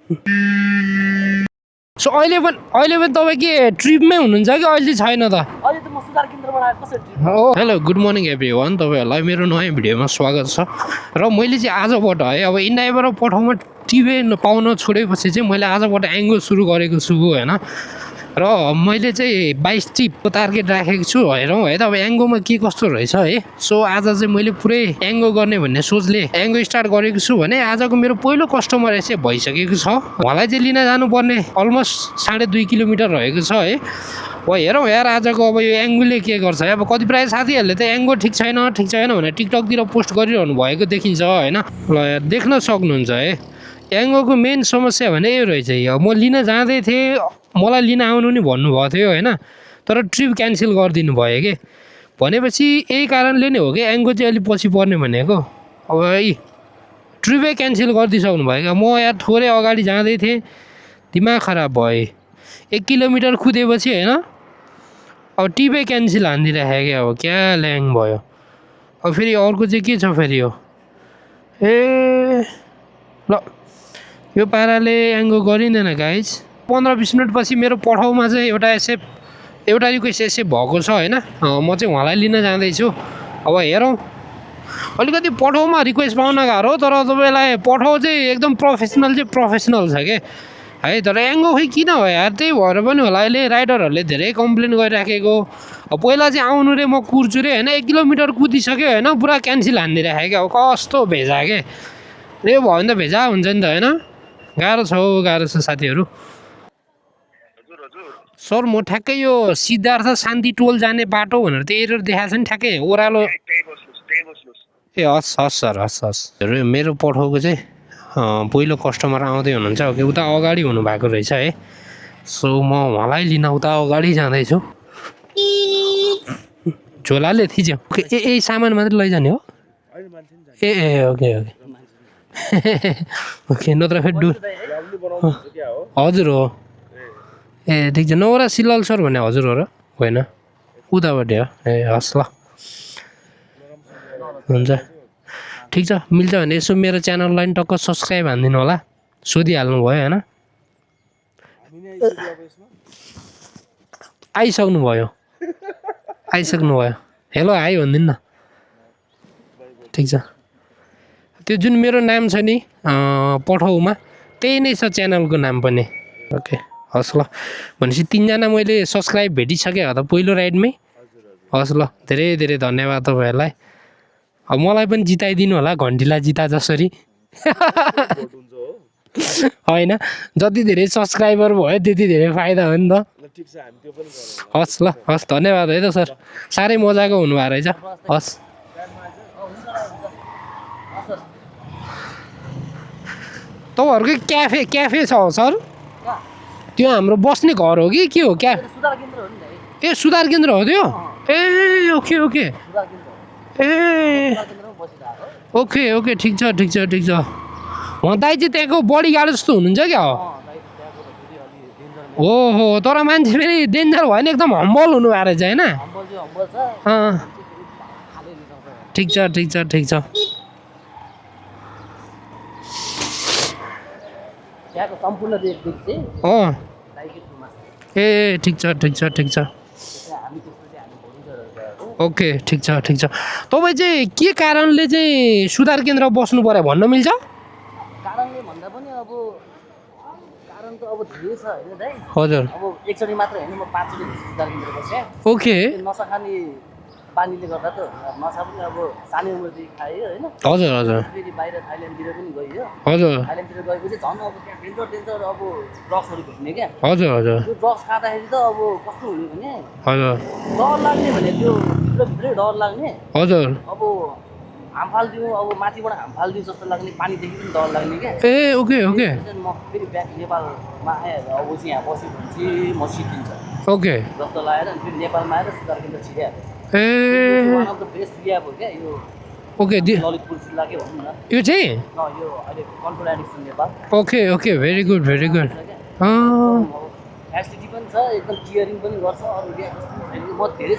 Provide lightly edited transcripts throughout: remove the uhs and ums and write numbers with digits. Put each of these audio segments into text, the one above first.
So अहिले पनि तपाईँ के ट्रिपमै हुनुहुन्छ कि अहिले छैन त? अहिले त म सुधार केन्द्रबाट आएको कसरी ट्रिप? हो हेलो गुड मर्निङ एभ्रिवान, तपाईँहरूलाई मेरो नयाँ भिडियोमा स्वागत छ। र मैले चाहिँ आजबाट है अब इन्डियाबाट पठाउमा टिभी पाउन छोडेपछि चाहिँ मैले आजबाट एङ्गो सुरु गरेको छु होइन। र मैले चाहिँ 22 टिपको टार्गेट राखेको छु हेरौँ है त अब एङ्गोमा के कस्तो रहेछ है। सो आज चाहिँ मैले पुरै एङ्गो गर्ने भन्ने सोचले एङ्गो स्टार्ट गरेको छु भने आजको मेरो पहिलो कस्टमर चाहिँ भइसकेको छ। उहाँलाई चाहिँ लिन जानुपर्ने अलमोस्ट 2.5 किलोमिटर रहेको छ है। अब हेरौँ यार आजको अब यो एङ्गोले के गर्छ है। अब कति प्रायः साथीहरूले त एङ्गो ठिक छैन भने टिकटकतिर पोस्ट गरिरहनु भएको देखिन्छ होइन। ल यार देख्न सक्नुहुन्छ है एङ्गोको मेन समस्या भने यो रहेछ। यो म लिन जाँदै थिएँ, मलाई लिन आउनु नि भन्नुभएको थियो होइन, तर ट्रिप क्यान्सल गरिदिनु भयो कि। भनेपछि यही कारणले नै हो कि एङ्गो चाहिँ अलिक पछि पर्ने भनेको। अब ट्रिपै क्यान्सल गरिदिइसक्नु भयो क्या। म यहाँ थोरै अगाडि जाँदै थिएँ, दिमाग खराब भयो। 1 किलोमिटर कुदेपछि होइन अब टिपै क्यान्सल हानिदिइराखेँ क्या। अब क्या ल्याङ भयो। अब फेरि अर्को चाहिँ के छ फेरि यो ल यो पाराले एङ्गो गरिँदैन गाइज। 15-20 मिनटपछि मेरो पठाउमा चाहिँ एउटा रिक्वेस्ट एक्सेप्ट भएको छ होइन। म चाहिँ उहाँलाई लिन जाँदैछु। अब हेरौँ अलिकति पठाउमा रिक्वेस्ट पाउन गाह्रो, तर तपाईँलाई पठाउ चाहिँ एकदम प्रोफेसनल छ कि है। तर एङ्गो खै किन हो यार, त्यही भएर पनि होला अहिले राइडरहरूले धेरै कम्प्लेन गरिराखेको। पहिला चाहिँ आउनु रे म कुर्छु रे होइन, 1 किलोमिटर कुदिसक्यो होइन, पुरा क्यान्सल हानिदिइराखेको क्या। अब कस्तो भेजा के यो भयो भने त भेजा हुन्छ नि त होइन। गाह्रो छ साथीहरू। सर म ठ्याक्कै यो सिद्धार्थ शान्ति टोल जाने बाटो भनेर त एरर देखाएको छ नि ठ्याक्कै ओह्रालो। ए हस् सर मेरो पठाउको चाहिँ पहिलो कस्टमर आउँदै हुनुहुन्छ। ओके उता अगाडि हुनुभएको रहेछ है। सो म उहाँलाई लिन उता अगाडि जाँदैछु। झोलाले थिच्यो ओके। ए सामान मात्रै लैजाने हो? ए ओके ओके नत्र फेरि हजुर हो। ए ठिक छ। नौरा सिलाल सर भने हजुर हो र होइन? उताबाट हो ए हस् ल हुन्छ ठिक छ। मिल्छ भने यसो मेरो च्यानललाई नि टक्क सब्सक्राइब हानिदिनु होला। सोधिहाल्नु भयो होइन। आइसक्नु भयो हेलो हाई भनिदिनु न। ठिक छ। त्यो जुन मेरो नाम छ नि पठाउमा त्यही नै छ च्यानलको नाम पनि। ओके हस् ल। भनेपछि 3 जना मैले सब्सक्राइब भेटिसकेँ हो त पहिलो राइडमै। हस् ल धेरै धन्यवाद तपाईँहरूलाई। अब मलाई पनि जिताइदिनु होला घन्टिला जिता जसरी होइन। जति धेरै सब्सक्राइबर भयो त्यति धेरै फाइदा हो नि त। हस् ल हस् धन्यवाद है त सर, साह्रै मजाको हुनुभएको रहेछ। हस् तपाईँहरूकै क्याफे छ हो सर? त्यो हाम्रो बस्ने घर हो कि के हो? ए सुधार केन्द्र हो त्यो? ए ओके ओके ठिक छ। उहाँ दाइ चाहिँ त्यहाँको बडी गार्ड जस्तो हुनुहुन्छ क्या हो। तर मान्छे फेरि डेन्जर भयो नि, एकदम हम्बल हुनुभएको रहेछ होइन। ठिक छ। ए ठिक छ। ओके ठिक छ। तपाईँ चाहिँ के कारणले चाहिँ सुधार केन्द्र बस्नु पर्यो भन्न मिल्छ? कारणले भन्दा पनि अब कारण त अब धेरै छ होइन दाइ। हजुर अब एकचोटि मात्र होइन, म 5 चोटि सुधार केन्द्र बसेँ। ओके नसा खाने बानीले गर्दा त नसा पनि अब सानै उमेरदेखि खाएँ होइन। हजुर फेरि बाहिर थाइल्यान्डतिर पनि गइयो। हजुर थाइल्यान्डतिर गएपछि झन् अब त्यहाँ डेन्जर अब ड्रग्सहरू भेट्ने क्या। हजुर त्यो ड्रग्स खाँदाखेरि त अब कस्तो हुने भने हजुर डर लाग्ने भने त्यो भित्रभित्रै डर लाग्ने। हजुर अब हाम फालिदिउँ, अब माथिबाट हाम फालिदिउँ जस्तो लाग्ने, पानीदेखि पनि डर लाग्ने क्या। ए ओके म फेरि ब्याक नेपालमा आएँ, अब चाहिँ यहाँ बस्यो भने चाहिँ म सिकिन्छ ओके जस्तो लागेर अनि फेरि नेपालमा आएर सुधार केन्द्र छिरिहाल्यो। A one of the best rehab हो क्या यो। ओके ललितपुर जिल्लाकै भनौँ न यो चाहिँ यो अहिले control addiction Nepal. Okay very good facility पनि छ, एकदम केयरिङ पनि गर्छ। अरू रियाब म धेरै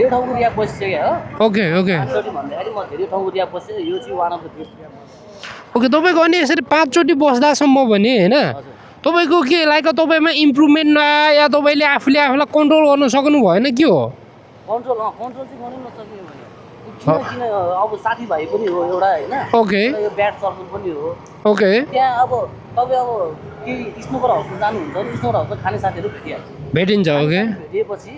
ठाउँको रियाब बसिसकेँ हो। ओके भन्दाखेरि म धेरै ठाउँको रियाब बसेँ। यो चाहिँ one of the best rehab. Okay तपाईँको अनि यसरी 5 चोटि बस्दासम्म भने होइन हजुर तपाईँको के लाइक तपाईँमा इम्प्रुभमेन्ट नआयो या तपाईँले आफूले आफूलाई कन्ट्रोल गर्न सक्नु भएन के हो कन्ट्रोल चाहिँ गर्नै नसक्ने भने किन अब साथीभाइ पनि हो एउटा होइन ओके यो ब्याड सर्कल पनि हो ओके त्यहाँ अब तपाईँ अब केही स्नोकर हाउसमा जानुहुन्छ भने स्नोकर हाउसमा खाने साथीहरू भेटिहाल्छ भेटिन्छ ओके भेटिएपछि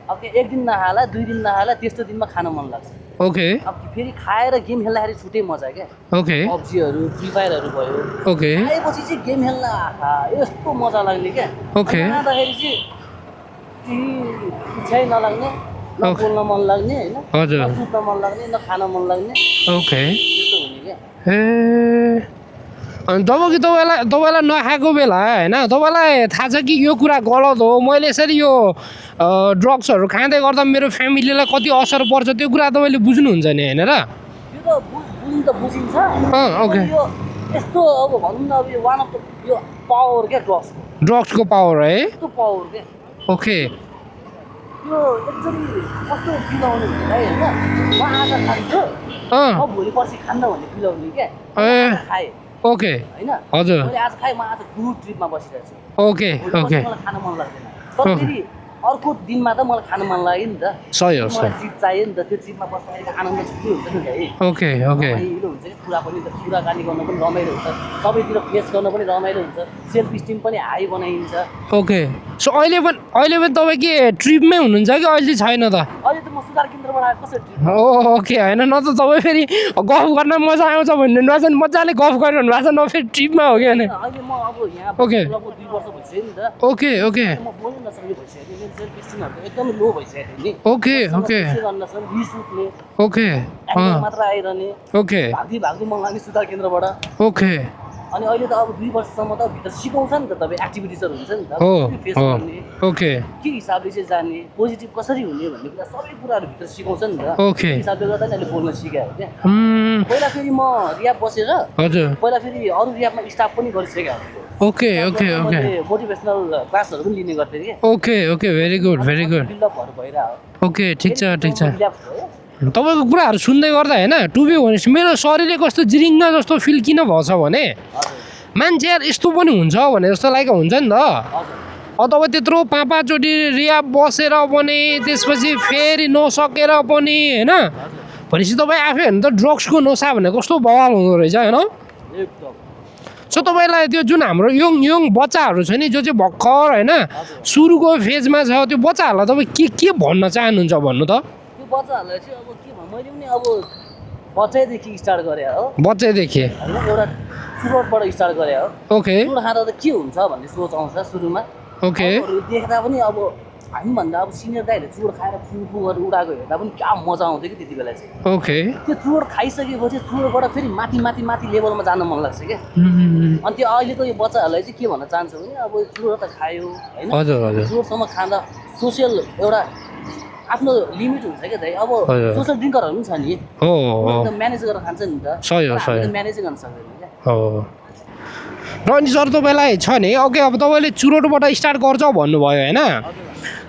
अब त्यो 1 दिन नखाला 2 दिन नखाला त्यस्तो दिनमा खान मन लाग्छ ओके अब फेरि खाएर गेम खेल्दाखेरि छुट्टै मजा क्या ओके पब्जीहरू फ्री फायरहरू भयो ओके आएपछि चाहिँ गेम खेल्न आहा यस्तो मजा लाग्ने क्या ओके। जाँदाखेरि चाहिँ केही इच्छै नलाग्ने न ओके। बोल्न मन लाग्ने होइन हजुर। न सुत्न मन लाग्ने न खान मन लाग्ने ओके त्यस्तो हुने क्या ए अनि तपाईँलाई नखाएको बेला होइन तपाईँलाई थाहा छ कि यो कुरा गलत हो मैले यसरी यो ड्रग्सहरू खाँदै गर्दा मेरो फ्यामिलीलाई कति असर पर्छ त्यो कुरा तपाईँले बुझ्नुहुन्छ नि होइन र त्यो त बुझ्नु त बुझिन्छ ओके। यो यस्तो अब भनौँ न अब यो वान अफ द यो पावर क्या ड्रग्सको पावर है यस्तो पावर क्या ओके त्यो एक्चुअली कस्तो फिल आउने भन्दाखेरि होइन म आज खान्छु म भोलि पर्सि खान्न भन्ने फिल आउने क्या ए खाएँ ओके होइन हजुर मैले आज खाएँ म आज गुड ट्रिपमा बसिरहेको छु ओके भोलि ओके पर्सि मलाई खान मन लाग्दैन तर फेरि अर्को दिनमा त मलाई खान मन लाग्यो नि त सही हो मलाई ट्रिप चाहियो नि त त्यो ट्रिपमा बस्दाखेरि आनन्द छुट्टै हुन्छ नि त है ओके ओके रमाइलो हुन्छ कि कुरा पनि कुराकानी गर्न पनि रमाइलो हुन्छ सबैतिर फेस गर्न पनि रमाइलो हुन्छ सेल्फ स्टिम पनि हाई बनाइन्छ ओके सो अहिले पनि तपाईँ के ट्रिपमै हुनुहुन्छ कि अहिले छैन त अहिले त म सुधार केन्द्रबाट आएर कसरी ट्रिप ओके होइन न त तपाईँ फेरि गफ गर्न मजा आउँछ भन्ने भएको छ मजाले गफ गरिरहनु भएको छ न फेरि ट्रिपमा हो कि होइन अहिले म अब यहाँ ओके। लगभग 2 वर्ष भइसक्यो नि त ओके ओके म बोल्न नसक्ने भइसक्यो मेरो सेल्फ स्टिमहरू एकदम लो भइसक्यो नि ओके ओके गर्न नसक्ने रिस उठ्ने ओके एङ्गर मात्र आइरहने ओके भाग्दै मन लाग्ने सुधार केन्द्रबाट ओके अनि अहिले त अब 2 वर्षसम्म त भित्र सिकाउँछ नि त तपाईँ एक्टिभिटिजहरू हुन्छ नि त हो फेस हो गर्ने ओके के हिसाबले चाहिँ जाने पोजिटिभ कसरी हुने भन्ने कुरा सबै कुराहरू भित्र सिकाउँछ नि त ओके। त्यो हिसाबले गर्दा नि अहिले बोल्न सिकायो क्या Hmm, पहिला फेरि म रियाब बसेर हजुर पहिला फेरि अरू रियाबमा स्टाफ पनि गरिसकेको ओके ओके ओके मोटिभेसनल क्लासहरू पनि लिने गर्थेँ कि okay okay very good very good बिल्डअपहरू भइरहेको ओके ठिक छ ठिक छ रिल्याप्स भयो तपाईँको कुराहरू सुन्दै गर्दा होइन टुबी भनेपछि मेरो शरीरले कस्तो जिरिङ्ग जस्तो फिल किन भएछ भने हजुर मान्छे यार यस्तो पनि हुन्छ भने जस्तो लागेको हुन्छ नि त हजुर अब तपाईँ त्यत्रो 5-5 रियाब बसेर पनि त्यसपछि फेरि नसकेर पनि होइन भनेपछि तपाईँ आफै हेर्नु त ड्रग्सको नसा भने कस्तो बवाल हुँदो रहेछ होइन एकदम सो तपाईँलाई त्यो जुन हाम्रो यङ बच्चाहरू छ नि जो चाहिँ भर्खर होइन सुरुको फेजमा छ त्यो बच्चाहरूलाई तपाईँ के भन्न चाहनुहुन्छ भन्नु त त्यो बच्चाहरूलाई चाहिँ अब के भन्नु मैले पनि अब बच्चैदेखि स्टार्ट गरेँ हो बच्चैदेखि होइन एउटा चुरोटबाट स्टार्ट गरेँ हो ओके चुरोट खाँदा त के हुन्छ भन्ने सोच आउँछ सुरुमा ओके अरूहरू देख्दा पनि अब हामीभन्दा अब सिनियर दाइहरूले चुरोट खाएर फुफु गरेर उडाएको हेर्दा पनि क्या मजा आउँथ्यो कि त्यति बेला चाहिँ ओके त्यो चुरोट खाइसकेपछि चुरोटबाट फेरि माथि लेभलमा जान मन लाग्छ क्या Hmm, अनि त्यो अहिलेको यो बच्चाहरूलाई चाहिँ के भन्न चाहन्छु भने अब चुरोट त खायो होइन हजुर हजुर चुरोटसम्म खाँदा सोसियल एउटा आफ्नो लिमिट हुन्छ क्या दाइ अब हजुर। सोसियल ड्रिङ्करहरू पनि छ नि हो हो म्यानेज गरेर खान्छ नि त सही हो सही म्यानेजै गर्न सक्दैन क्या हो र अनि सर तपाईँलाई छ नि ओके अब तपाईँले चुरोटबाट स्टार्ट गर्छ भन्नुभयो होइन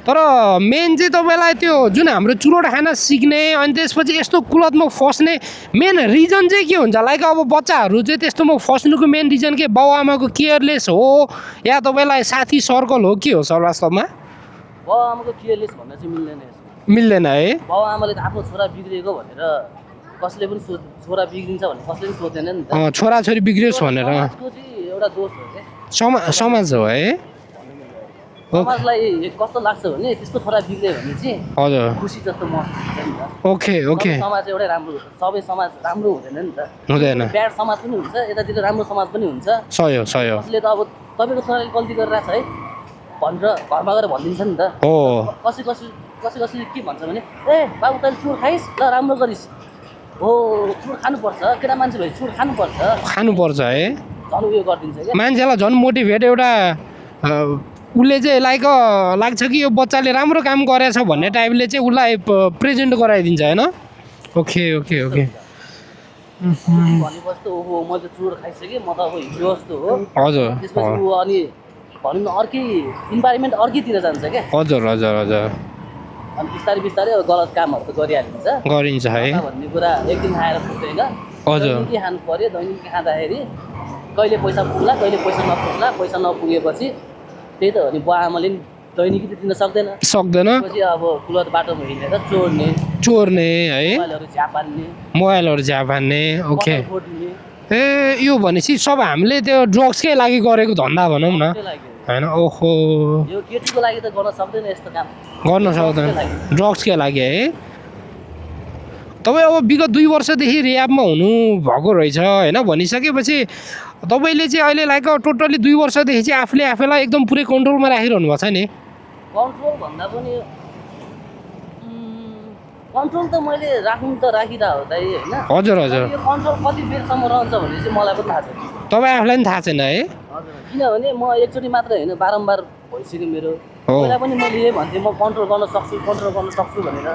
तर मेन चाहिँ तपाईँलाई त्यो जुन हाम्रो चुरोट खान सिक्ने अनि त्यसपछि यस्तो कुलतमा फस्ने मेन रिजन चाहिँ के हुन्छ लाइक अब बच्चाहरू चाहिँ त्यस्तोमा फस्नुको मेन रिजन के बाउ आमाको केयरलेस हो या तपाईँलाई साथी सर्कल हो के हो सर वास्तवमा बाउ आमाको केयरलेस भन्न चाहिँ मिल्दैन यसमा मिल्दैन है बाउ आमाले त आफ्नो छोरा बिग्रिएको भनेर कसले पनि छोरा बिग्रिन्छ भने कसले पनि सोध्दैन नि त छोराछोरी बिग्रियोस् भनेर समाजको चाहिँ एउटा दोष हो क्या समाज हो है समाजलाई कस्तो लाग्छ भने त्यसको छोरा बिग्रियो भने चाहिँ हजुर खुसी जस्तो महसुस हुन्छ नि त ओके ओके सबै समाज एउटै राम्रो सबै समाज राम्रो हुँदैन नि त हुँदैन ब्याड समाज पनि हुन्छ यतातिर राम्रो समाज पनि हुन्छ सही हो सही हो कसले त अब तपाईँको छोराले गल्ती गरिरहेछ है भनेर घरमा गएर भनिदिन्छ नि त हो कसै के भन्छ भने ए बाबु तैँले चुर खाइस् ल राम्रो गरिस् हो चुर खानुपर्छ केटा मान्छे भए चुर खानुपर्छ है झन् उयो गरिदिन्छ क्या मान्छेलाई झन् मोटिभेट एउटा उसले चाहिँ लाइक लाग्छ कि यो बच्चाले राम्रो काम गरेछ भन्ने टाइपले चाहिँ उसलाई प्रेजेन्ट गराइदिन्छ होइन ओके ओके ओके भनेपछि त ओहो मैले चुर खाइसकेँ म त अब हिजो जस्तो हो हजुर त्यसपछि ऊ अनि भनौँ न अर्कै इन्भाइरोमेन्ट अर्कैतिर जान्छ क्या हजुर हजुर हजुर अनि बिस्तारै अब गलत कामहरू त गरिहालिन्छ गरिन्छ है भन्ने कुरा एक दिन आएर पुग्दैन हजुर। दैनिकी खानु पर्यो, दैनिकी खाँदाखेरि कहिले पैसा पुग्ला कहिले पैसा नपुग्ला, पैसा नपुगेपछि त्यही त हो नि, बुवा आमाले नि दैनिकी त दिन सक्दैन, पछि अब कुलत बाटोमा हिँडेर चोर्ने है, मोबाइलहरू झ्यापान्ने, मोबाइलहरू झ्यापान्ने। ओके, पसल फोड्ने, ए यो भनेपछि सब हामीले त्यो ड्रग्सकै लागि गरेको धन्दा भनौँ न त्यही लागि होइन। ओहो, यो केटीको लागि त गर्न सक्दैन यस्तो काम, गर्न सक्दैन, ड्रग्सकै लागि है। तपाईँ अब विगत 2 वर्षदेखि रियाबमा हुनुभएको रहेछ होइन, भनिसकेपछि तपाईँले चाहिँ अहिले लाइक टोटल्ली 2 वर्षदेखि चाहिँ आफूलाई एकदम पुरै कन्ट्रोलमा राखिरहनु भएको छ नि। कन्ट्रोल भन्दा पनि कन्ट्रोल त मैले राख्नु त राखिरह हो दाइ होइन। हजुर हजुर, यो कन्ट्रोल कति बेरसम्म रहन्छ भन्ने चाहिँ मलाई पनि थाहा छैन। तपाईँ आफूलाई पनि थाहा छैन है। हजुर, किनभने म एकचोटि मात्र होइन, बारम्बार भइसक्यो मेरो। पहिला पनि मैले यही भन्थेँ म कन्ट्रोल गर्न सक्छु भनेर।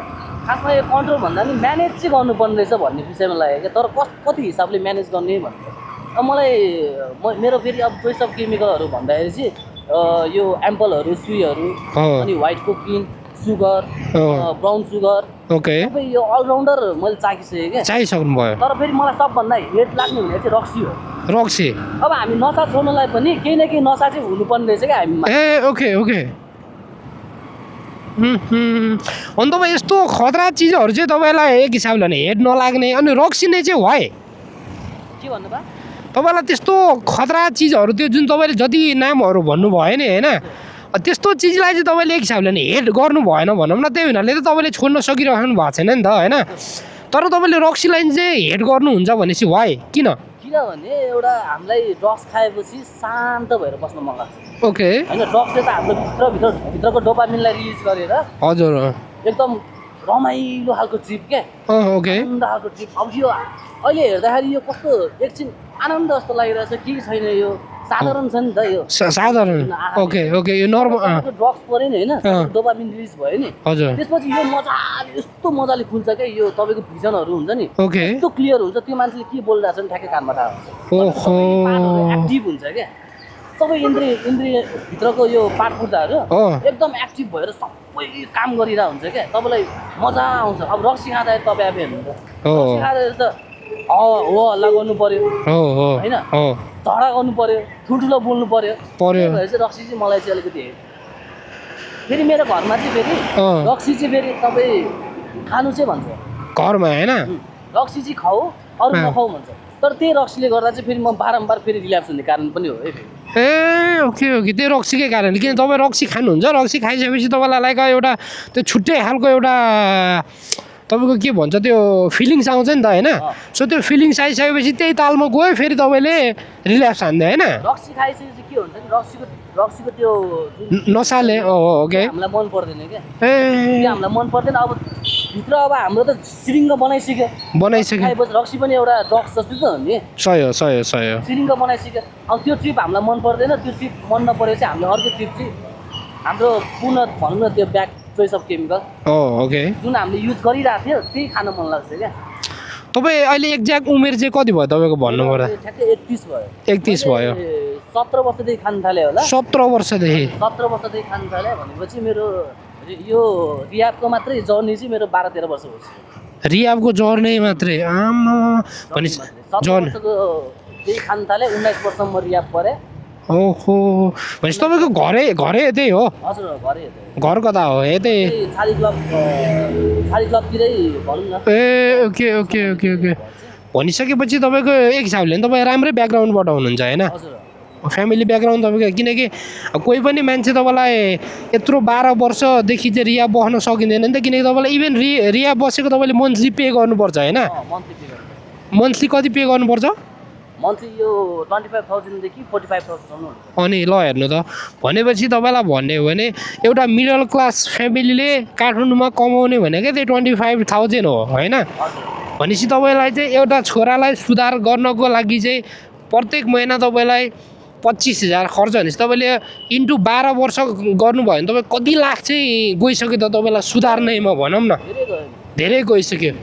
खासमा यो कन्ट्रोल भन्दा पनि म्यानेज चाहिँ गर्नुपर्ने रहेछ भन्ने विषयमा लाग्यो क्या, तर कति हिसाबले म्यानेज गर्ने भनेर। अब मलाई मेरो फेरि अब चोइस अफ केमिकलहरू भन्दाखेरि चाहिँ यो एम्पलहरू, सुईहरू, अनि white cocaine, sugar, brown sugar, okay, सबै यो अलराउन्डर मैले चाखिसकेँ क्या। चाहिसक्नु भयो। तर फेरि मलाई सबभन्दा हेड लाग्ने हुने चाहिँ रक्सी हो। रक्सी, अब हामी नसा छोड्नलाई पनि केही न केही नसा चाहिँ हुनुपर्ने रहेछ क्या हामीमा। ए ओके ओके। अनि तपाईँ यस्तो खतरा चिजहरू चाहिँ तपाईँलाई एक हिसाबले भने हेड नलाग्ने, अनि रक्सी नै चाहिँ वाइ के भन्नु भयो तपाईँलाई त्यस्तो खतरा चिजहरू, त्यो जुन तपाईँले जति नामहरू भन्नुभयो नि होइन, त्यस्तो चिजलाई चाहिँ तपाईँले एक हिसाबले भने हेड गर्नु भएन भनौँ न, त्यही हुनाले त तपाईँले छोड्न सकिरहनु भएको छैन नि त होइन। तर तपाईँले रक्सीलाई चाहिँ हेड गर्नुहुन्छ भनेपछि वाइ किन? किनभने एउटा हामीलाई ड्रग्स खाएपछि शान्त भएर बस्न मन लाग्छ। ओके, होइन, ड्रग्सले त हाम्रो भित्रको डोपामिनलाई रिलिज गरेर हजुर एकदम रमाइलो खालको ट्रिप क्या, ओके, आनन्द खालको ट्रिप। अब यो अहिले हेर्दाखेरि यो कस्तो एकछिन आनन्द जस्तो लागिरहेछ, के छैन, यो साधारण छ नि त, यो साधारण। ओके ओके, यो नर्मल ड्रग्स पऱ्यो नि होइन, डोपामिन रिलिज भयो नि, हजुर, त्यसपछि यो मजाले यस्तो मजाले खुल्छ क्या, यो तपाईँको भिजनहरू हुन्छ नि ओके, यस्तो क्लियर हुन्छ, त्यो मान्छेले के बोलिरहेछ नि ठ्याक्कै कानमा थाहा हुन्छ। ओहो, एक्टिभ हुन्छ क्या, सबै इन्द्रिय भित्रको यो पार्ट पुर्जाहरू एकदम एक्टिभ भएर सबै काम गरिरहेको हुन्छ क्या, तपाईँलाई मजा आउँछ। अब रक्सी खाँदाखेरि तपाईँ आफै हेर्नुहुन्छ, रक्सी खाँदाखेरि त हो हल्ला गर्नु पर्यो होइन, झगडा गर्नु पर्यो, ठुल्ठुलो बोल्नु पर्यो, भएर चाहिँ रक्सी चाहिँ मलाई चाहिँ अलिकति फेरि मेरो घरमा चाहिँ फेरि रक्सी चाहिँ फेरि तपाईँ खानु चाहिँ भन्छ घरमा होइन, रक्सी चाहिँ खाऊ अरू नखाऊ भन्छ, तर त्यही रक्सीले गर्दा चाहिँ फेरि म बारम्बार फेरि रिल्याप्स हुने कारण पनि हो है फेरि। ए ओके ओके, त्यो रक्सीकै कारण, किन तपाईँ रक्सी खानुहुन्छ, रक्सी खाइसकेपछि तपाईँलाई लाइक एउटा त्यो छुट्टै खालको एउटा तपाईँको के भन्छ त्यो फिलिङ्स आउँछ नि त होइन। सो त्यो फिलिङ्स आइसकेपछि त्यही तालमा गयो फेरि तपाईँले रिल्याक्स हान्दै होइन। रक्सी खाइसकेपछि के हुन्छ नि, रक्सीको त्यो नसाले ओके हामीलाई मन पर्दैन क्या, ए हामीलाई मन पर्दैन। अब भित्र अब हाम्रो त सिरिङ्ग बनाइसक्यो, खाएपछि रक्सी पनि एउटा ड्रग्स जस्तो त हो नि, सही हो, सिरिङ्ग बनाइसक्यो। अब त्यो ट्रिप हामीलाई मन पर्दैन, त्यो ट्रिप मन नपरेपछि हामीले अर्को ट्रिप चाहिँ हाम्रो पुनः भनौँ न त्यो back choice of chemical okay जुन हामीले युज गरिरहेको थियो त्यही खान मन लाग्छ क्या। तपाईँ अहिले एक्ज्याक्ट उमेर चाहिँ कति भयो तपाईँको भन्नुपर्दा? ठ्याक्कै 31 भयो। 31 भयो, 17 वर्षदेखि खान थालेँ होला। 17 वर्षदेखि 17 वर्षदेखि खान थालेँ भनेपछि मेरो यो रियाबको मात्रै जर्नी चाहिँ मेरो 12-13 वर्ष भइसक्यो। रियाबको जर्नी मात्रै आमा भनेपछि 17 वर्षको त्यही खान थालेँ, 19 वर्षमा म रियाब परेँ। ओहो, भनेपछि तपाईँको घरै यतै हो? हजुर, घरै यतै। घर कता हो? यतै छाली क्लबतिरै भनौँ न। ए ओके भनिसकेपछि तपाईँको एक हिसाबले नि तपाईँ राम्रै ब्याकग्राउन्डबाट हुनुहुन्छ होइन, फ्यामिली ब्याकग्राउन्ड तपाईँको, किनकि कोही पनि मान्छे तपाईँलाई यत्रो 12 वर्षदेखि चाहिँ रिया बस्न सकिँदैन नि त, किनकि तपाईँलाई इभन रिया बसेको तपाईँले मन्थली पे गर्नुपर्छ होइन। मन्थली कति पे गर्नुपर्छ? मन्थली यो 25,000 देखि 45,000 अनि ल हेर्नु त, भनेपछि तपाईँलाई भन्ने हो भने एउटा मिडल क्लास फ्यामिलीले काठमाडौँमा कमाउने भनेको त्यही 25,000 हो होइन। भनेपछि तपाईँलाई चाहिँ एउटा छोरालाई सुधार गर्नको लागि चाहिँ प्रत्येक महिना तपाईँलाई 25,000 खर्च भनेपछि तपाईँले इन्टु 12 वर्ष गर्नुभयो भने तपाईँ कति लाख चाहिँ गइसक्यो त तपाईँलाई सुधार्नेमा भनौँ न, धेरै गइसक्यो।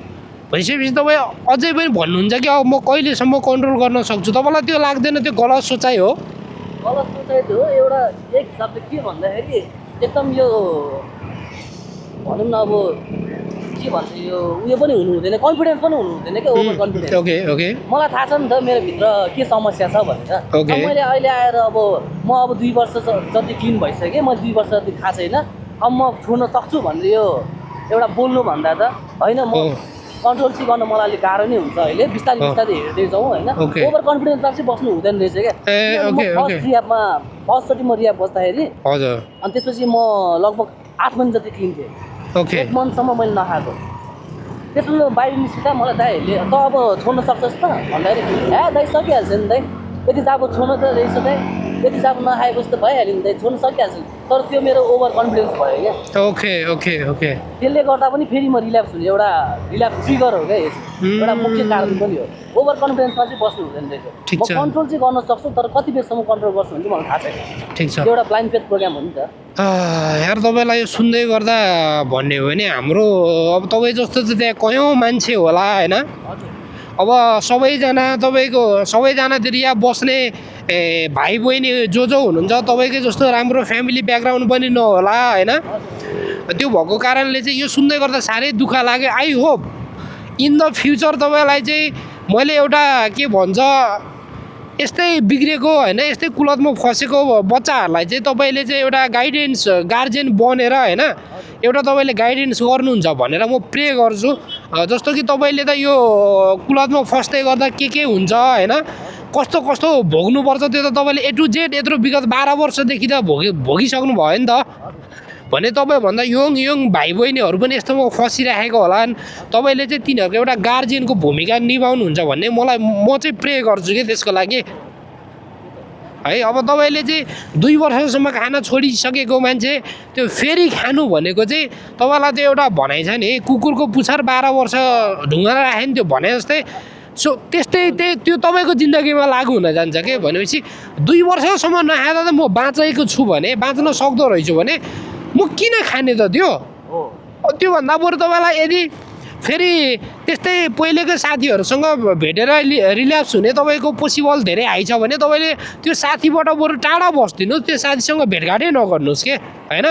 भइसकेपछि तपाईँ अझै पनि भन्नुहुन्छ कि अब म कहिलेसम्म कन्ट्रोल गर्न सक्छु, तपाईँलाई त्यो लाग्दैन त्यो गलत सोचाइ हो? गलत सोचाइ त हो एउटा एक हिसाबले, के भन्दाखेरि एकदम यो भनौँ न अब के के भन्छ यो उयो पनि हुनु हुँदैन, कन्फिडेन्स पनि हुनु हुँदैन क्या, ओभर कन्फिडेन्स। ओके ओके मलाई थाहा छ नि त मेरो भित्र के समस्या छ भनेर। Okay. अब मैले अहिले आएर अब म अब 2 वर्ष जति क्लिन भइसकेँ, मैले 2 वर्ष जति थाहा छैन, अब म छोड्न सक्छु भनेर यो एउटा बोल्नु भन्दा त होइन, म कन्ट्रोल चाहिँ गर्न मलाई अलिक गाह्रो नै हुन्छ अहिले, बिस्तारै बिस्तारै हेर्दै जाउँ होइन। Okay. ओभर कन्फिडेन्स चाहिँ बस्नु हुँदैन रहेछ क्या। फर्स्ट रियाबमा फर्स्टचोटि म रियाब बस्दाखेरि हजुर अनि त्यसपछि म लगभग 8 महिना जति क्लिन थिएँ। ओके 1 मन्थसम्म मैले नखाएको। त्यसपछि बाहिर निस्किँदा मलाई दाइहरूले त अब छोड्न सक्छस् त भन्दाखेरि दाइ सकिहाल्छ नि दाइ, यति चाहिँ अब छोड्न त रहेछ दाइ, यति चाहिँ अब नखाएपछि त भइहाल्यो नि दाइ, छोड्न सकिहाल्छ। तर त्यो मेरो ओभर कन्फिडेन्स भयो क्या। ओके ओके ओके त्यसले गर्दा पनि फेरि म रिल्याप्स हुने एउटा रिल्याप्स ट्रिगर हो क्या, एउटा मुख्य कारण पनि हो। ओभर कन्फिडेन्समा चाहिँ बस्नु हुँदैन रहेछ। ठिक म छ। कन्ट्रोल चाहिँ गर्न सक्छु, तर कति बेरसम्म कन्ट्रोल गर्छु भने चाहिँ मलाई थाहा छैन। ठिक छ। त्यो एउटा ब्लाइन्ड फेथ प्रोग्राम हो नि त। यार तपाईँलाई यो सुन्दै गर्दा भन्ने हो भने हाम्रो अब तपाईँ जस्तो त त्यहाँ कयौँ मान्छे होला होइन। अब सबैजना तपाईँको सबैजनातिर यहाँ बस्ने भाइ बहिनी जो हुनुहुन्छ तपाईँकै जस्तो राम्रो फ्यामिली ब्याकग्राउन्ड पनि नहोला होइन। त्यो भएको कारणले चाहिँ यो सुन्दै गर्दा साह्रै दुःख लाग्यो। I hope in the future तपाईँलाई चाहिँ मैले एउटा के भन्छ यस्तै बिग्रेको होइन, यस्तै कुलतमा फसेको बच्चाहरूलाई चाहिँ तपाईँले चाहिँ एउटा गाइडेन्स गार्जेन बनेर होइन एउटा तपाईँले गाइडेन्स गर्नुहुन्छ भनेर म प्रे गर्छु। जस्तो कि तपाईँले त यो कुलतमा फस्दै गर्दा के हुन्छ होइन, कस्तो कस्तो भोग्नुपर्छ त्यो त तपाईँले A to Z यत्रो विगत 12 वर्षदेखि त भोगिसक्नु भयो नि त। भने तपाईँभन्दा यङ भाइ बहिनीहरू पनि यस्तोमा फसिराखेको होलान्, तपाईँले चाहिँ तिनीहरूको एउटा गार्जियनको भूमिका निभाउनुहुन्छ भन्ने म चाहिँ प्रे गर्छु कि त्यसको लागि है। अब तपाईँले चाहिँ 2 वर्षसम्म खाना छोडिसकेको मान्छे त्यो फेरि खानु भनेको चाहिँ तपाईँलाई त्यो एउटा भनाइ छ नि, कुकुरको पुछार 12 वर्ष ढुङ्गा राख्यो नि त्यो भने जस्तै। सो त्यस्तै त्यो तपाईँको जिन्दगीमा लागु हुन जान्छ के भनेपछि 2 वर्षसम्म नखाँदा त म बाँचेको छु भने, बाँच्न सक्दो रहेछु भने म किन खाने त त्यो। त्योभन्दा बरु तपाईँलाई यदि फेरि त्यस्तै पहिलेको साथीहरूसँग भेटेर रिल्याप्स हुने तपाईँको पोसिबल धेरै हाई छ भने तपाईँले त्यो साथीबाट बरु टाढा बस्दिनुहोस्, त्यो साथीसँग भेटघाटै नगर्नुहोस् के होइन।